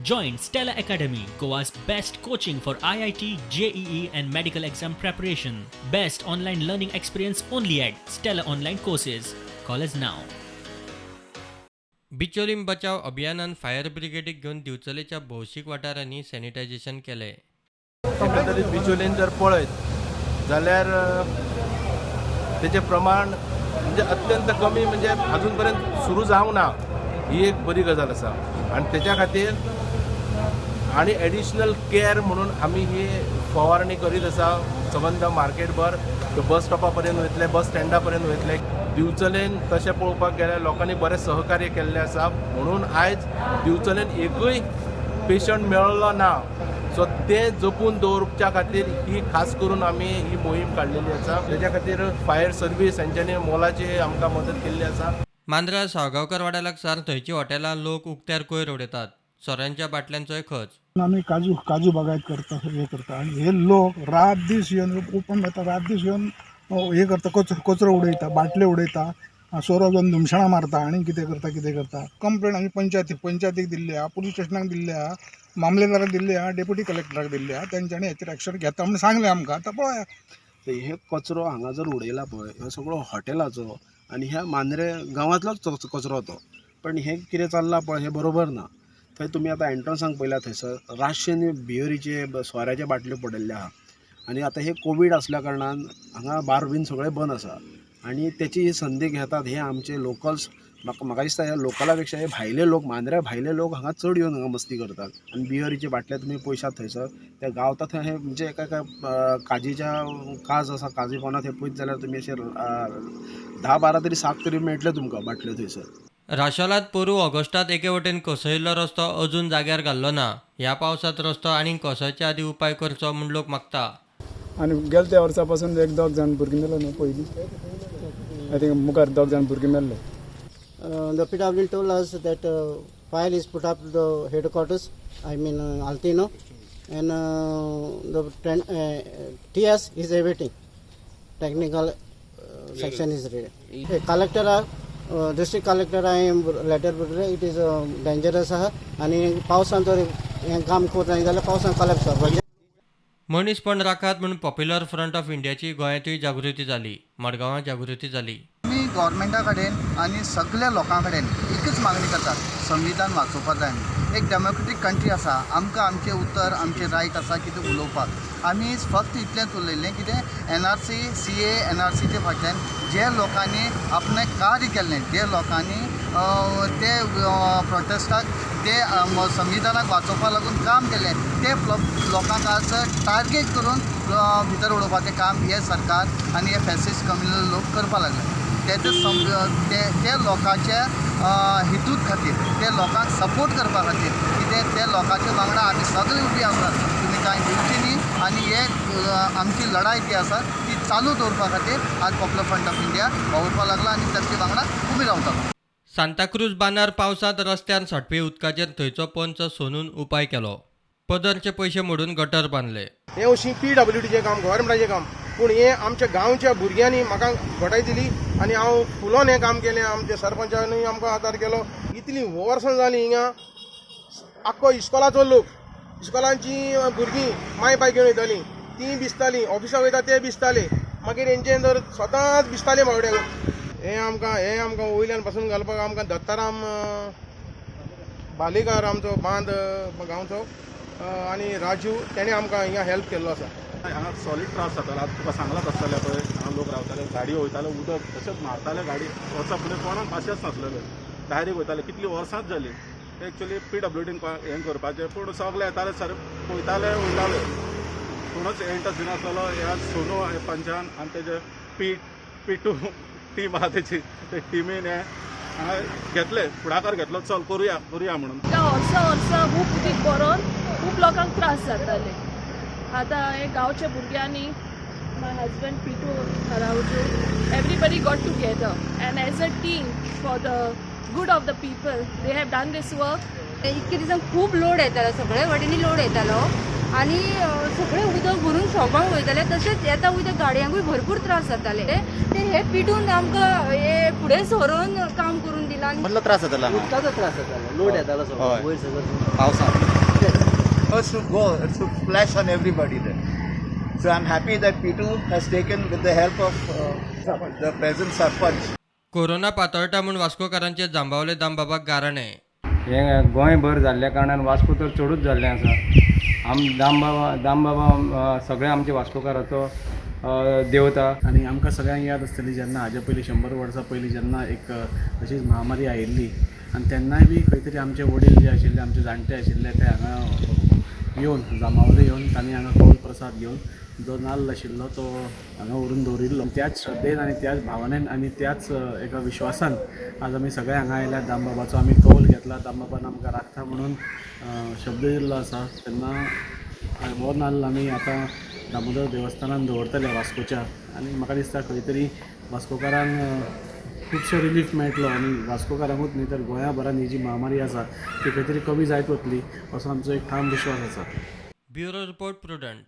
Join Stella Academy, Goa's best coaching for IIT, JEE, and medical exam preparation. Best online learning experience only at Stella Online Courses. Call us now. Bicholim बचाव अभियानान fire ब्रिगेडीक घेवन दिवचलेच्या भौशीक वाठारांनी sanitisation केलें. एकंदरीत बिचोलीन जर पळयत जाल्यार तेचें प्रमाण म्हणजे अत्यंत कमी, म्हणजे अजून पर्यंत सुरू जावंक ना, ही एक बरी गजाल आसा. आनी तेच्या खातीर आनी एडिशनल केअर म्हणून आमी ही फवारणी करीत आसा. सबंद मार्केटभर, बस स्टॉपा पर्यंत वयतले, बस स्टँडा पर्यंत वयतले. दिवचलेन तशें पळोवपाक गेल्यार लोकांनी बरें सहकार्य केल्लें आसा, म्हणून आयज दिवचलेन एकूय पेशंट मेळ्ळो ना. सो तें जपून दवरच्या खातीर ही खास करून आमी ही मोहीम काडलेली आसा. तेच्या खातीर फायर सर्वीस हेंच्यांनी मोलाची आमकां मदत केल्ली आसा. मांद्रा साळगांवकर वाड्या लागसार थंयची हॉटेलां लोक उक्त्यार कोयर उडयतात. सोऱ्यांच्या बाटल्यांचोय खच. आमी काजू बागायत करता, हे करता आनी हे लोक रात दीस येवन ओपन जाता, रात दीस येवन हे करता, कचरो उडयता, बाटल्यो उडयता, सोरो घेवन धुमशणां मारता आनी कितें करता कितें करता. कंप्लेन आमी पंचायतीक दिल्ली आहा, पुलीस स्टेशनाक दिल्ली आहा, मामलेदाराक दिल्ली आहा, डेप्युटी कलेक्टराक दिल्ली आहा. तेंच्यांनी हेचेर एक्शन घेता म्हूण सांगलें आमकां. आतां पळोवया. हे कचरो हांगा जर उडयला पळय, हो सगळो हॉटेलाचो आनी ह्या मांद्रे गांवांतलोच कचरो तो. पण हें कितें चल्लां पळय, हें बरोबर ना. थंय तुमी आतां एंट्रन्साक पळयल्यार थंयसर रातशें बियरीचे, सोऱ्याचे बाटल्यो पडिल्ल्यो आहा. आनी आतां हे कोवीड आसल्या कारणान हांगा बार बीन सगळें बंद आसा आनी तेची ही संदी घेतात हे आमचे लोकल्स. म्हाका दिसता ह्या लोकला पेक्षा हे भायले लोक, मांद्र्या भायले लोक हांगा चड येवन हांगा मस्ती करतात. आनी बियरीचे बाटले तुमी पळयशात थंयसर ते गावता थंय. हे म्हणजे एका एका काजीच्या काज आसा, काजी पोंदा थंय पळयत जाल्यार तुमी अशे 10-12 तरी साक तरी मेळटले तुमकां बाटल्यो थंयसर. राशोलांत पोरूं ऑगस्टांत एके वटेन कोसळिल्लो रस्तो अजून जाग्यार घाल्लो ना. ह्या पावसांत रस्तो आनीक कोसळचे आदीं उपाय करचो म्हूण लोक मागता. आनी गेले त्या वर्सा पासून एक दोग जाण भुरगीं मेलो न्हू पयलीं, I think मुखार दोग जाण भुरगीं मेल्ले. The PW told us that file is put up to the headquarters, I mean Altino, and the TS is awaiting. Technical section is ready. Collector, district collector हांवें लेटर बरयलें. It is dangerous आहा आनी पावसान जर हें काम करना जाल्यार पावसान कॉलेप्स जावपाचें. मनीसपण राखात म्हूण पॉप्युलर फ्रंट ऑफ इंडियाची गोंयांतूय जागृती जाली. मडगांवां जागृती जाली. आमी गव्हर्मेंटा कडेन आनी सगल्या लोकां कडेन एकच मागणी करतात, संविधान वाचोवपाक जाय. आमी एक डेमोक्रेटीक कंट्री आसा, आमकां आमचें उतर, आमचें रायट आसा कितें उलोवपाक. आमी फक्त इतलेंच उलयलें कितें एनआरसी, सीए एनआरसीचे फाटल्यान जे लोकांनी आपणें कार्य केल्लें, जे लोकांनी ते प्रोटेस्टाक, ते संविधानाक वाचोवपाक लागून काम केलें, ते लोकांक आज टार्गेट करून भितर उडोवपाचें काम हें सरकार आनी हे फॅसिस्ट कम्युनल लोक करपाक लागले. तेजे ते लोकांच्या हितूत खातीर, ते लोकांक सपोर्ट करपा खातीर कितें ते लोकांच्या वांगडा आमी सगळे उबी आसात. तुमी कांय भिवची न्ही आनी हे आमची लढाय जी आसा ती चालू दवरपा खातीर आज पॉप्युलर फ्रंट ऑफ इंडिया वावुरपाक लागला आनी तांचे वांगडा उबी रावता. सांताक्रूज बांदार पावसांत रस्त्यार सांठपी उदकाचेर थंयचो पंच सोनून उपाय केलो. पदरचे पयशे मोडून गटर बांदले. हें अशी पीडब्ल्यूडीचें काम, गव्हर्मेंटाचें काम, पूण हें आमच्या गांवच्या भुरग्यांनी म्हाका घटाय दिली आनी हांव फुलोन हें काम केलें. आमच्या सरपंचानूय आमकां आदार केलो. इतलीं वर्सां जालीं हिंगा आख्खो इस्कोलाचो लोक, इस्कोलांची भुरगीं माय पाय घेवन वयतालीं, तीं भिजतालीं, ऑफिसाक वयता ते भिजताले, मागीर हेंचे जर स्वताच भिजताले बावड्यांक. हें आमकां वयल्यान पासून घालपाक आमकां दत्ताराम बालेकार, आमचो बांद गांवचो, आनी राजू, तेणें आमकां हिंगा हेल्प केल्लो आसा. हांगा सॉलीड त्रास जातालो. आतां तुका सांगलां तशें जाल्यार पळय, हांगा लोक रावताले, गाडयो वयताले, उदक तशेंच मारताले, गाडी वचप फुडें कोणाक पाशेंच नासलेलें, डायरेक्ट वयताले. कितलीं वर्सांच जालीं. एक्चुली पीडब्ल्यूडीन हें करपाचें, पूण सगळे येताले सर, पळयताले, वयताले, कोणूच इंट्रस्ट दिनासलेलो. ह्या सोनू पंचान आनी तेजे पी टू टीम आहा तेची, ते टिमीन हें हांगा घेतले, फुडाकार घेतलो, चल करुया करुया म्हणून. वर्सां वर्सां खूब उदीक भरोन खूब लोकांक त्रास जाताले. आतां हे गांवच्या भुरग्यांनी, my husband Pitu Araujo, everybody got together and as a team, for the good of the people, they have done this work. इतके दिसान खूब लोड येतालो, सगळे वाटेंनी लोड येतालो आनी सगळें उदक भरून शॉपांक वयताले. तशेंच येता वयता गाडयांकूय भरपूर त्रास जाताले. ते हे पिटून आमकां हे फुडें सरून काम करून दिलां. ल्हान म्हणलो त्रास जातालो. उदकाचो त्रास जातालो, लोड येतालो सगळो वयर सगळो पावसात. To go to splash on everybody there. So I am happy that P2 has taken with the help of the present sarpanch. Corona पातळटा म्हूण वास्कोकारांचे जांबावले दामबाबाक गाराणें. हें गोंयभर जाल्ल्या कारणान वास्को तर चडूच जाल्लें आसा. दामबाबा दामबाबा सगळे आमचे वास्कोकाराचो देवता. आनी आमकां सगळ्यांक याद आसतली जेन्ना हाजे पयलीं 100 वर्सां पयलीं जेन्ना एक अशीच महामारी आयिल्ली आनी तेन्नाय बी खंय तरी आमचे वडील जे आशिल्ले, आमचे जाणटे आशिल्ले, ते हांगा येवन जांबावले येवन तांणी हांगा कौल प्रसाद घेवन जो नाल्ल आशिल्लो तो हांगा व्हरून दवरिल्लो. त्याच श्रद्धेन आनी त्याच भावनेन आनी त्याच एका विश्वासान आज आमी सगळे हांगा आयल्यात. दामबाबाचो आमी कौल घेतला, दामबाबान आमकां राखता म्हणून शब्द दिल्लो आसा. तेन्ना हो नाल्ल आमी आतां दामोदर देवस्थानान दवरतले वास्कोच्या आनी म्हाका दिसता खंय तरी वास्कोकारांक खुबसो रिलीफ मेळटलो आनी वास्कोकारांकूच न्ही तर गोंयाभरान ही जी महामारी आसा ती खंय तरी कमी जायत वतली असो आमचो एक ठाम विश्वास आसा. Bureau report, Prudent.